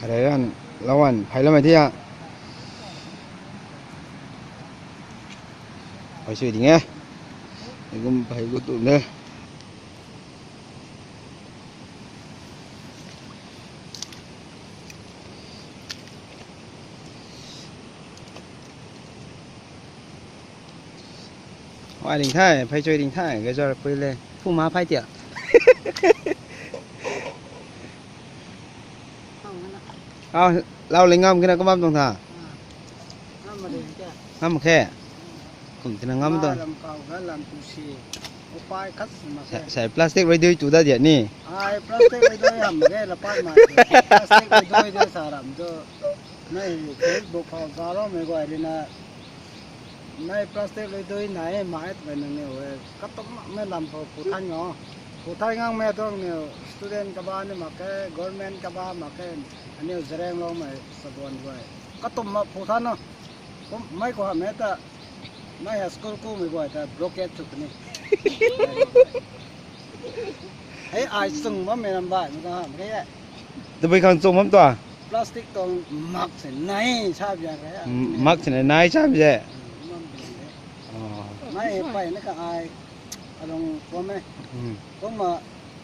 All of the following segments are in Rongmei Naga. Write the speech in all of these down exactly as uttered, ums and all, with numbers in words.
Rei ran, lawan, phai lamei thia. Phai sui ding e. Kum phai gu tu ne. Ai ding the, phai chui ding the, gazar pui le. Phu ma phai tia. Au, lau le ngam kina kumam tuang tha. Ngam khe. Kum tina ngam tuang. Lam kau ga lam tu si. Upai khat ma khe. Sai plastic rui dui tu da dia ni. Ai plastic rui dui ham ge la pat ma. Plastic rui dui de sa ram tu. Nai Facebook khou zaro mei guay rina. Nai plastic rui dui nai ma et bai nang ni we. Katum mei lam khou phu than ngo. Phu than ngang mei tuang ni student kaba ni mak khe, government kaba mak khe. Aniu Zeliangrong mei sabon guay. Katum ma phu than no. Kum mei khou hamh e ta, mei ha school kumei guay ta blockade thu kani. Hei ai chung bammei ram bai mei ta hamh khe. Tabui khang chung bam tua? Plastic tuang mak se nai sa bia khe. Mak se nai sa bia. Mei hei pai na ka ai alung kum e. Kumna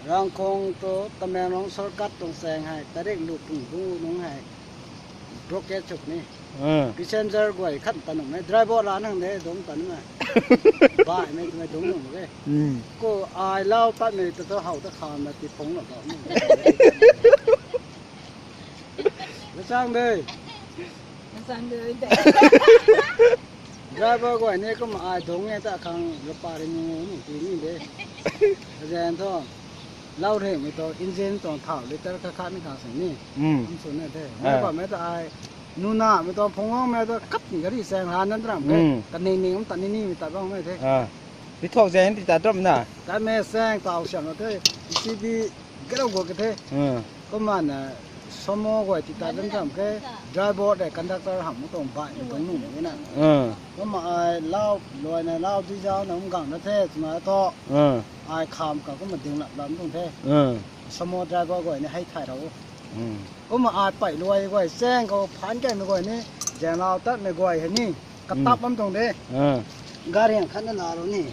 Rangkhong tu Tamenglong shortcut tuang chaeng hei tarik lu pung bu nung hei. Blockade chuk ni. Passenger guay khat ta nung e, driver la nang de dungc ta nung e. Bai mei twmei dungc nung e. Ko ai lau tat mei ta tu how ta kham na ti phung lo ta. Machang de. Machang de. Driver guay ni kum ai dungc e ta khang lupa ri nung nung ti ni de. Azen thu. Lau rei mei tu engine tuang thau liter khat khat ni khang sini. Kum sw na the. Mei pa mei ta ai. Nuna mei tu phungwang mei tu khat ni gari sang han nan ram ke. Kaning ning um ta ni ni mei ta bang mei the. Ri thok zen ti ta drum na. Tat mei sang tau siam na the. C B garo go ke the. Kumna sumo guay ti ta drum drum ke. Driver de conductor ham mu tuang bai mei tuang nung mei na. Kumna ai lau luai na lau di zau na um gang na the. Twna tu. Ai kham ka kumna ding lap lam tuang the. Sumo driver guay ni hei thay rau. Kumna ai pei luai guay chaeng khou phaan kaimei guay ni, zanglau tatmei guay hei ni, katap bam tuang de. Gari ang khat na la rou ni.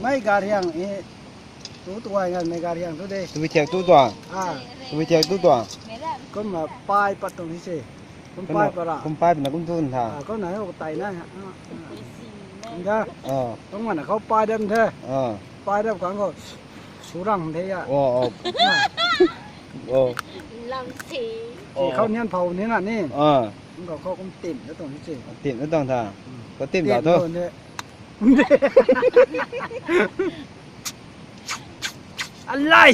Mei gari ang e, tu tuai ngan mei gari ang tu de. Tui thiak tu tuang. Ah, Tui thiak tu tuang. Kumna pai pat tuang ni se. Kum pai pat ra. Kum pai pat na kum tu tha. Ah, kumna hei tai na. Kum da. Kumna khou pai dam the. Pai dam kang khou. Surang the ya. Oh, oh. Oh. Lam si. Khou nian phou ni na ni. Ah. Khou khou kum tim na tuang ni si. Tim na tuang tha. Ko tim la tu. Alai.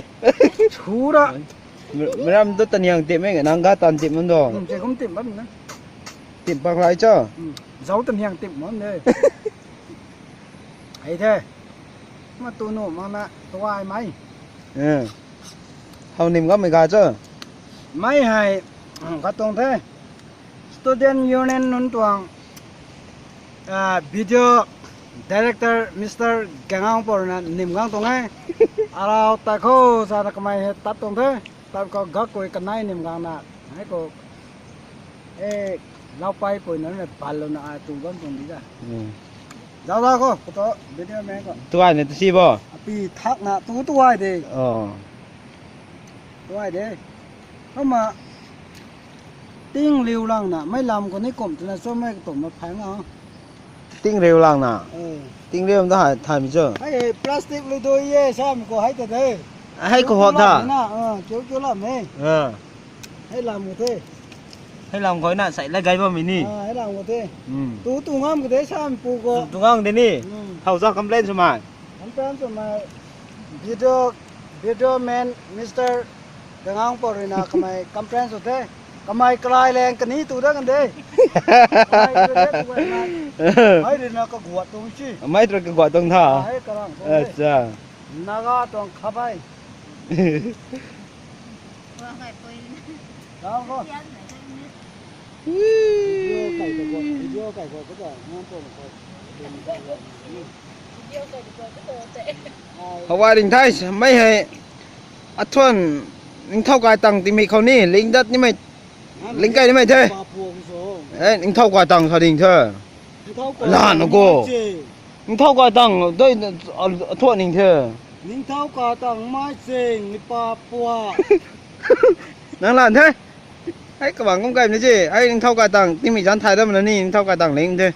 Sura. Meram tu taniang tim e nang ga tan tim man do. Kum tim bam na. Tim pak lai cho. Zau taniang tim man de. Hei the. Ma tu nu ma na tuai mai. Hau nim ga mei ga cho. Mai hei, ka tuang the. Student Union nunc tuang, ah, video director Mister Gangang Por na nim gang tuang e. Arau ta khou sa na kamei hei tat tuang the. Tat khou gak kui kanei nim gang na. Hei khou E, lau pai pui na na bal lou na ai tu bam tuang di da. Zau zau ko, ko to video mei ko. Tuai na tu si bo. Api thak na tu tuai de. Oh. Tuai de. Kumna ting liu lang na, mei lam ko ni kum twna cho mei kum na phang a. Ting riu lang na. Ting riu da hai thai mi cho. Hei plastic lui doi ye sam ko hai ta de. Hei ko hop tha. Na, kiu kiu lam he. Hei lam ko the. Hei lam ko na sai la gai bam mi ni. Hei lam ko the. Tu tu ngam ko the sam pu ko. Tu ngam de ni. Thau za complain sw mai. Complain sw mai. Video, video man Mister Gangang Por rui na kamei complain sw the. Kamei kalai leng kani tu da kan de. Kamei kalai leng tu da kan de. Hei rui na kaguat tuang si. Mei tu kaguat tuang tha. Hei karang tuang de. Acha. Naga tuang khabai. Tao ko. Video kai ko, video kai ko ko ta ngam tuang ko. Hawai ring thai mei hei. Athuan Ningthau kai tang tingmik khou ni ling dat nimei, ling kai nimei the. E, ningthau kai tang sa ding the. Lan ko. Ningthau kai tang dei, athuan ning the. Ningthau kai tang mai ching ni pa pua. Nang lan the. Hei kabang kum kai ni se. Hei ningthau kai tang tingmik zanc thay dat mana ni ningthau kai tang ling the.